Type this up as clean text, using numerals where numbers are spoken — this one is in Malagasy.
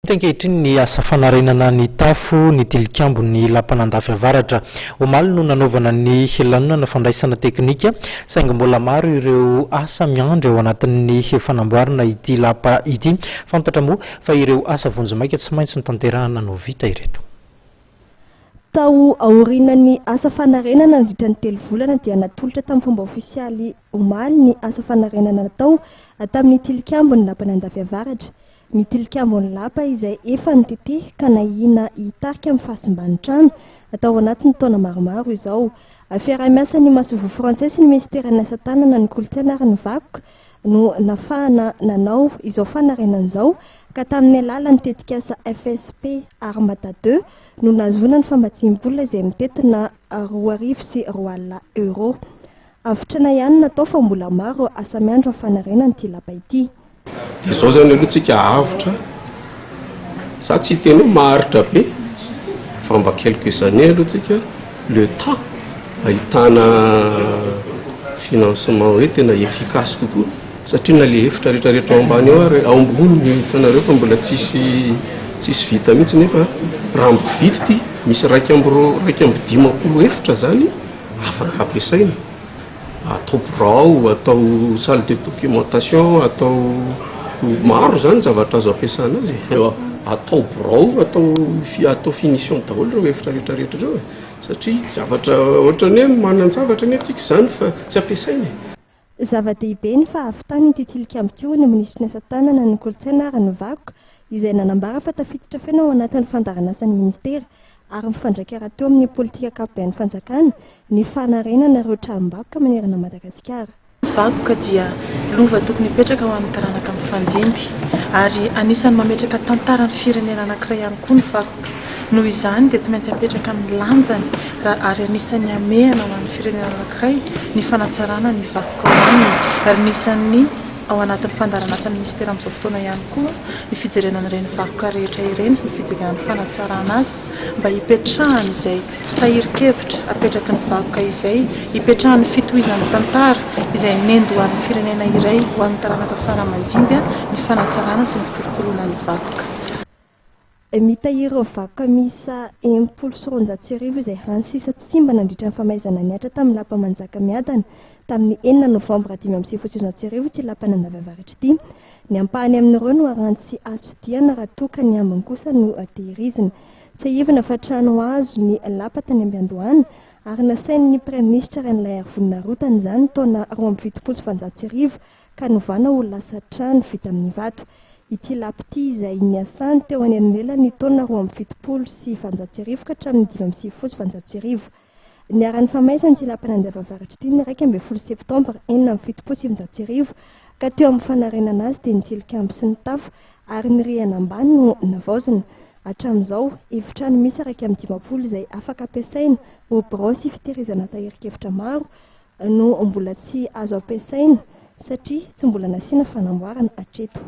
Vita ankehitriny ny asa fanarenana ny tafo ny tilikambon'ny lapan'Andafy Avaratra. Omaly no nanaovana ny lanonana fandraisana teknika, saingy mbola maro ireo asa miandry ao anatin'ny fanamboarana ity lapa ity. Fantatra moa fa ireo asa vonjimaika tsy maintsy notanterahana no vita ireto. Tao aorianan'ny asa fanarenana nandritra ny 3 volana dia natolotra tamin'ny fomba ofisialy omaly ny asa fanarenana natao tamin'ny tilikambon'ny lapan'Andafy Avaratra. Ny tilikambon'ny lapa izay efa nitete ka nahiana hitarika amin'ny fahasimban'ny trano tao anatin'ny taona maromaro izao. Fiaraha-miasa ny masoivoho frantsay sy ny minisiteran'ny asa tanana, ny kolontsaina ary ny vakoka no nafahana nanao izao fanarenana izao ka tamin'ny alalan'ny tetikasa FSP Armada 2 no nahazoana ny famatsiam-bola izay mitentina 220 euros. Avotrana ihany natao fa mbola maro asa miandry amin'ny fanarenana ity lapa ity. Dia izao zany aloha tsika avotra, za tsy hiteny hoe maharitra be fa mba quelques années aloha tsika, le temps ahitana financement hoe tena efficace kokoa, satria na le efitra rehetrarehetra ao ambany ao ary ao ambony no hitanareo fa mbola tsisy vita mihitsy, nefa raha mbo vita ity misy raika amby roa 51 efitra zany afaka ampiasaina, atao birao, atao salle de documentation, atao maro zany zavatra azo ampiasana azy, atao birao, atao finition daholo ireo efitra rehetrarehetra ireo e, satria zavatra ohatrany hoe manan-javatra anie tsika zany fa tsy ampiasaina e. Zava-dehibe ny fahavitany ity tilikambo ity, hoy ny minisitry ny asa tanana, ny kolontsaina ary ny vakoka, izay nanambara fa tafiditra feno ao anatin'ny fandaharanasan'ny ministera ary mifandraika rahateo amin'ny politika ankapoben'ny fanjakana ny fanarenana ireo tranom-bakoka manerana an'i Madagasikara. Vakoka dia lova tokony hipetraka ho an'ny taranaka mifandimby ary anisan'ny mametraka tantaran'ny firenena anankiray ihany koa ny vakoka. Noho izany dia tsy maintsy apetraka amin'ny lanjany raha ary anisan'ny hamehana ho an'ny firenena anankiray ny fanatsarana ny vakoka ao aminy ary anisan'ny ao anatin'ny fandaharanasan'ny minisitera amin'izao fotoana ihany koa ny fijerena an'ireny vakoka rehetra ireny sy ny fijerena ny fanatsarana azy mba hipetrahan'izay tahirin-kevitra apetraky ny vakoka izay, hipetrahan'ny fitohizan'ny tantara izay nendohan'ny firenena iray ho an'ny taranaka fara aman-dimby ny fanatsarana sy ny fikolokoloana ny vakoka. Mitahiry ireo vakoka miisa 260 izay hany sisa tsy simba nandritra ny famaizana nihatra tamin'ny lapa Manjakamiadana tamin'ny 6 novambra 1995 ity lapan'Andavy Avaratra ity. Ny ampahany amin'ireo no aranty sy azo tsidihana raha toa ka ny ambiny kosa no tehirizina. Tsiahivina fa trano hazo ny lapa tany am-piandohana ary nasain'ny Praiminisitra Rainilaiarivony narotana izany ny taona 1872 ka novana ho lasa trano vita amin'ny vato. Ity lapa ity izay niasany teo anelanelany ny taona 1872 ka hatramin'ny 1895. Niharan'ny famaizana ity lapan'Andiava Avaratra ity ny 11 septambra 1976 ka teo amin'ny fanarenana azy dia ny tilikambo sy ny tafo ary ny rihana ambany no navaozina. Hatramin'izao, efitrano miisa 51 izay afaka ampiasaina ho birao sy fitehirizana tahirin-kevitra maro no mbola tsy azo ampiasaina satria tsy mbola nasiana fanamboarana hatreto.